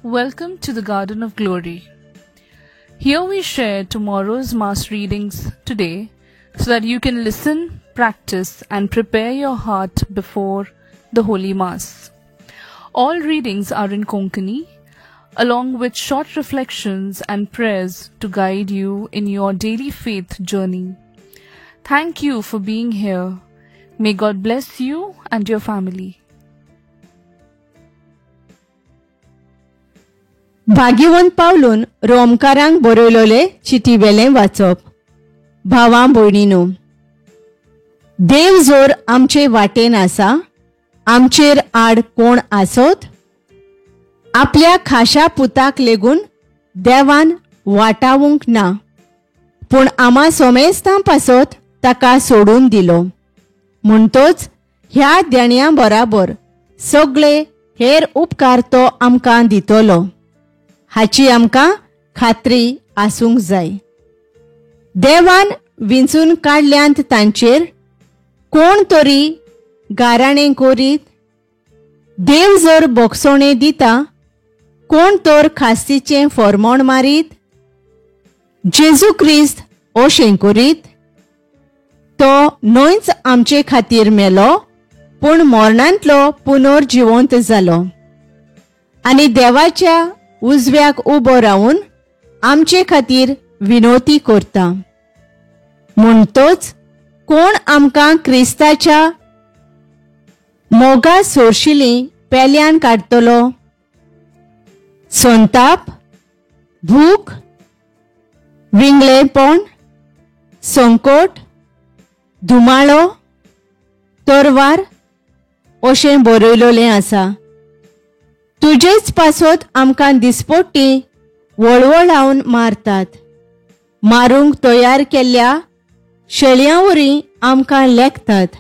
Welcome to the Garden of Glory. Here we share tomorrow's Mass readings today so that you can listen, practice and prepare your heart before the Holy Mass. All readings are in Konkani, along with short reflections and prayers to guide you in your daily faith journey. Thank you for being here. May God bless you and your family. भाग्यवंत पावलून रोमकारांक बरयलोले चिटीवेलें वाचप. भावां भयणीनो, देव जोर आमचे वाटेन आसा, आमचेर आड कोण आसत? आपल्या खाशा पुताक लेगून देवान वाटावंक ना, पूण आमा सोमेस्तां पासत ताका सोडून दिलो. म्हणटोच ह्या देण्या बराबर सगळे हेर उपकार तो आमकां दितलो हाची आमकां खात्री आसूंक जाय. देवान विंचून काडल्यांत तांचेर कोण तरी गाराणें करीत? देव जर बोगसोणें दिता, कोण तर खास्तीचें फॉर्मोण मारीत? जेजू क्रिस्त अशें करीत? तो न्हयच आमचे खातीर मेलो, पूण मरणांतलो पुनर्जिवंत जालो आनी देवाच्या उजव्याक उबो रावन आमचे खातीर विनोती करता. म्हणटोच कोण आमकां क्रिस्ताच्या मोगा सोरशिली पेल्यान काडटलो? संताप, भूक, विंगळेपण, संकट, धुमाळो, तरवार अशें बरयलोलें आसा. तुजेच पासत आमकां दिसपट्टी वळवळावन मारतात, मारूंक तयार केल्ल्या शेळयां वरी आमकां लेखतात.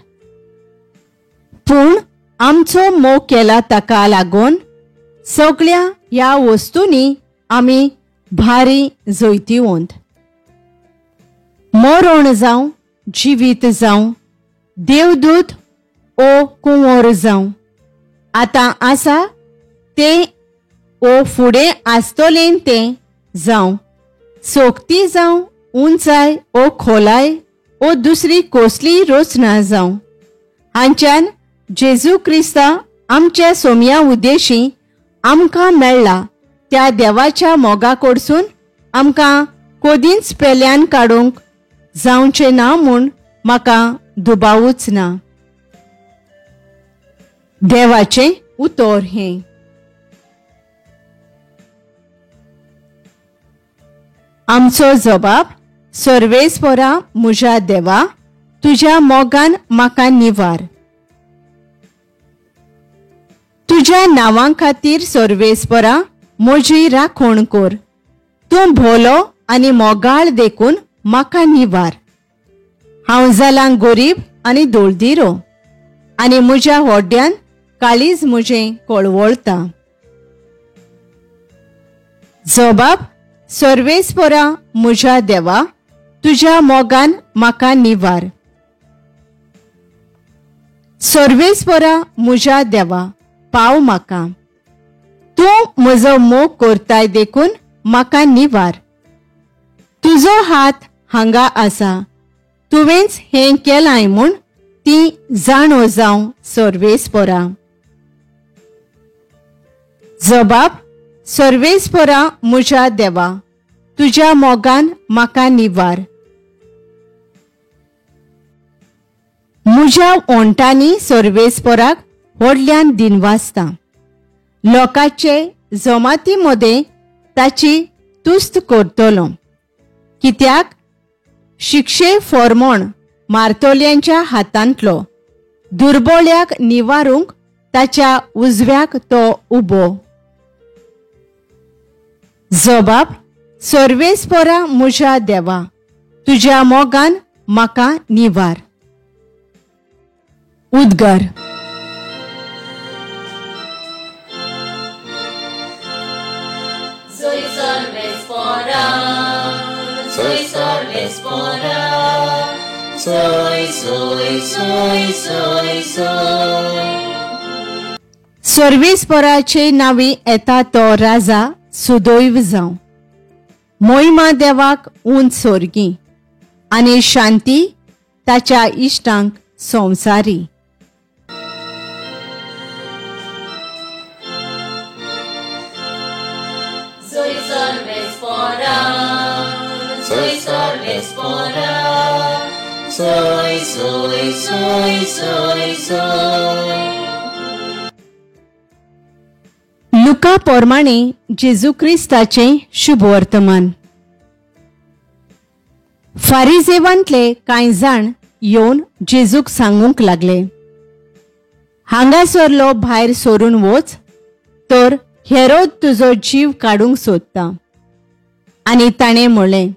पूण आमचो मोग केला ताका लागून सगळ्या ह्या वस्तूंनी आमी भारी जैतिवंत. मरण जावं, जिवीत जावं, देवदूत ओ कुंवर जावं, आतां आसा तें ओ फुडें आसतलें तें जावं, सोकती जावं, उंचाय ओ खोलाय ओ दुसरी कसलीय रचना जावं, हांच्यान जेजू क्रिस्ता आमच्या सोम्या उद्देशी आमकां मेळ्ळा त्या देवाच्या मोगा कडसून आमकां कदींच पेल्यान काडूंक जावचें ना म्हूण म्हाका दुबावूच ना. देवाचें उतर हें. आमचो जबाब: सर्वेस्परा म्हज्या देवा, तुज्या मोगान म्हाका निवार. तुज्या नांवा खातीर सर्वेस्परा म्हजी राखण कर. तूं भोलो आनी मोगाळ देखून म्हाका निवार. हांव जालां गरीब आनी दोळदिरो आनी म्हज्या होड्यान काळीज म्हजें कळवळता. जबाब: सर्वेस्परा म्हज्या देवा, तुज्या मोगान म्हाका निवार. सर्वेस्परा म्हज्या देवा, पाव म्हाका. तूं म्हजो मोग करताय देखून म्हाका निवार. तुजो हात हांगा आसा, तुवेंच हें केलाय म्हूण ती जाणो जावं सर्वेस्परा. जबाब: सर्वेस्परा म्हज्या देवा, तुज्या मोगान म्हाका निवार. म्हज्या ओंठांनी सर्वेस्पराक व्हडल्यान दिनवासता, लोकांचे जमाती मदें ताची तुस्त करतलो. कित्याक शिक्षे फॉर्मोण मारतल्यांच्या हातांतलो दुर्बोळ्याक निवारूंक ताच्या उजव्याक तो उबो. जबाब: सर्वेस्परा म्हज्या देवा, तुज्या मोगान म्हाका निवार. उद्गार. सर्वेस्पराचे नांवी येता तो राजा सुदैव जावं. मोहिमा देवाक उंच सोर्गी आनी शांती ताच्या इश्टांक संवसारी. Soy, soy, soy, soy, soy. लुका पोरमाणे जेजू क्रिस्ताचें शुभवर्तमान. फारिजेवांतले कांय जाण येवन जेजूक सांगूंक लागले, हांगासरलो भायर सरून वच तर हेरोद तुजो जीव काडूंक सोदता. आनी ताणें म्हणलें,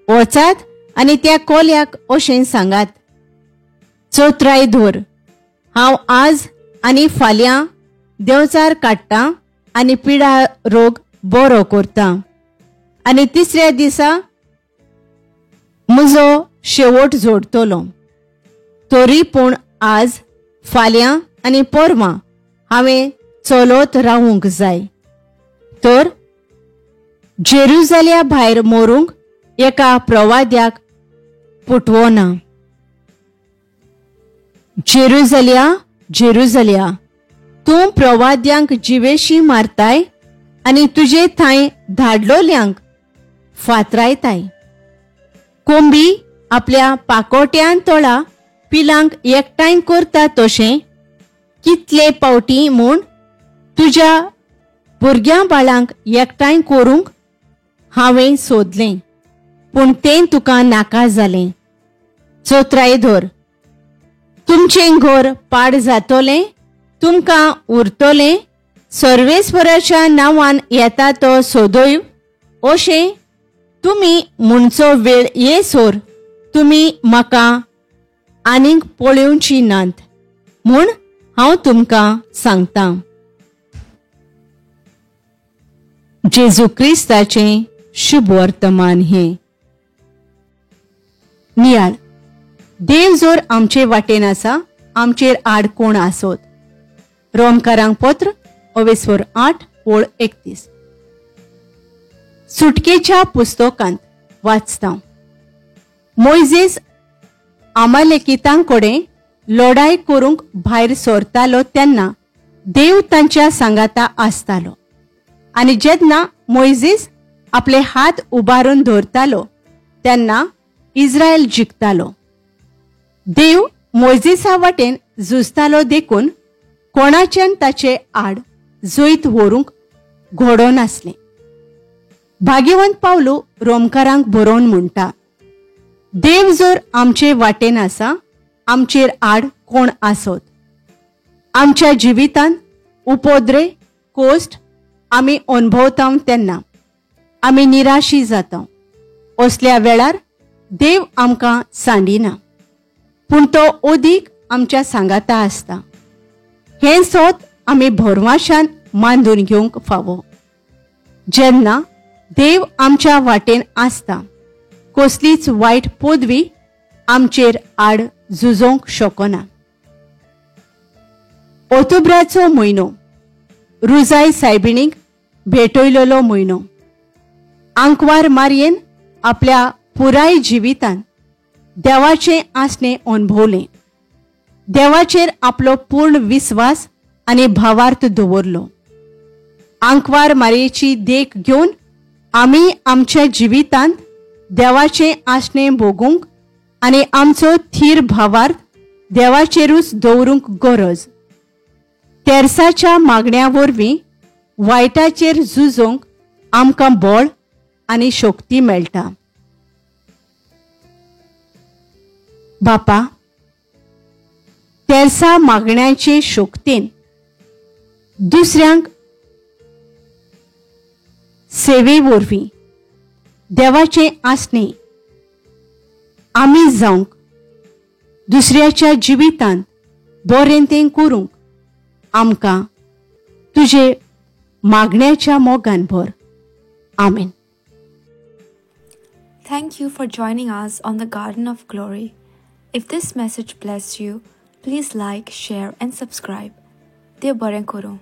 वचात आनी त्या कोल्याक अशें सांगात, चोत्राय धर, हांव आज आनी फाल्यां देंवचार काडटां आनी पिडा रोग बरो करता आनी तिसऱ्या दिसा म्हजो शेवट जोडटलो. तरी पूण आज फाल्यां आनी परवां हांवें चलत रावूंक जाय, तर जेरुजाल्या भायर मरूंक एका प्रवाद्याक पुटवना. जेरुजाल्या, जेरुजाल्या, तूं प्रवाद्यांक जिवेशी मारताय आनी तुजे थंय धाडलोल्यांक फातरायताय. कोंबी आपल्या पाकोट्यान तोळा पिलांक एकठांय करता तशें कितले पावटी म्हूण तुज्या भुरग्यां बाळांक एकठांय करूंक हांवें सोदलें, पूण तें तुका नाका जालें. चोत्राय धर, तुमचें घर पाड जातलें, तुमकां उरतलें. सर्वेस्पराच्या नांवान येता तो सदैव अशें तुमी म्हणचो वेळ येसर तुमी म्हाका आनीक पळोवची नात म्हूण हांव तुमकां सांगतां. जेजू क्रिस्ताचें शुभवर्तमान हें. नियाळ. देव जर आमचे वाटेन आसा, आमचेर आड कोण आसत. रोमकारांक पत्र 8:31. सुटकेच्या पुस्तकांत वाचता, मोयजेस आमालेकितां कडेन लढाय करूंक भायर सरतालो तेन्ना देव तांच्या सांगाता आसतालो आनी जेन्ना मोयजेस आपले हात उबारून धरतालो तेन्ना इस्रायल जिखतालो. देव मोयजेसा वाटेन झुजतालो देखून कोणाच्यान ताचे आड जैत व्हरूंक घडोनासलें. भाग्यवंत पावलो रोमकारांक बरोवन म्हणटा, देव जर आमचे वाटेन आसा, आमचेर आड कोण आसत. आमच्या जिवितांत उपद्रे कोश्ट आमी अणभवता तेन्ना आमी निराशी जाता. असल्या वेळार देव आमकां सांडिना, पूण तो अदीक आमच्या सांगाता आसता. हें सोद आमी भरवाशान मांदून घेवंक फावो. जेन्ना देव आमच्या वाटेन आसता, कसलीच वायट पदवी आमचेर आड झुजोवंक शकना. ऑक्टोबराचो म्हयनो रुजाय सायबिणीक भेटयलेलो म्हयनो. आंकवार मारयेन आपल्या पुराय जिवितान देवाचें आसणें अणभवलें. देवाचेर आपलो पूर्ण विस्वास आनी भावार्थ दवरलो. आंकवार मारयेची देख घेवन आमी आमच्या जिवितांत देवाचें आसणें भोगूंक आनी आमचो थीर भावार्थ देवाचेरूच दवरूंक गरज. तेर्साच्या मागण्या वरवीं वायटाचेर झुजोवंक आमकां बळ आनी शक्ती मेळटा. बापा, तेर्सा मागण्याचे शक्तीन दुसऱ्यांक सेवे वरवीं देवाचें आसणें आमी जावंक, दुसऱ्याच्या जिवितांत बरें तें करूंक आमकां तुजे मागण्याच्या मोगान भर. आमेन. Thank you for joining us on the Garden of Glory. If this message blessed you, please like, share and subscribe. देव बरें करूं.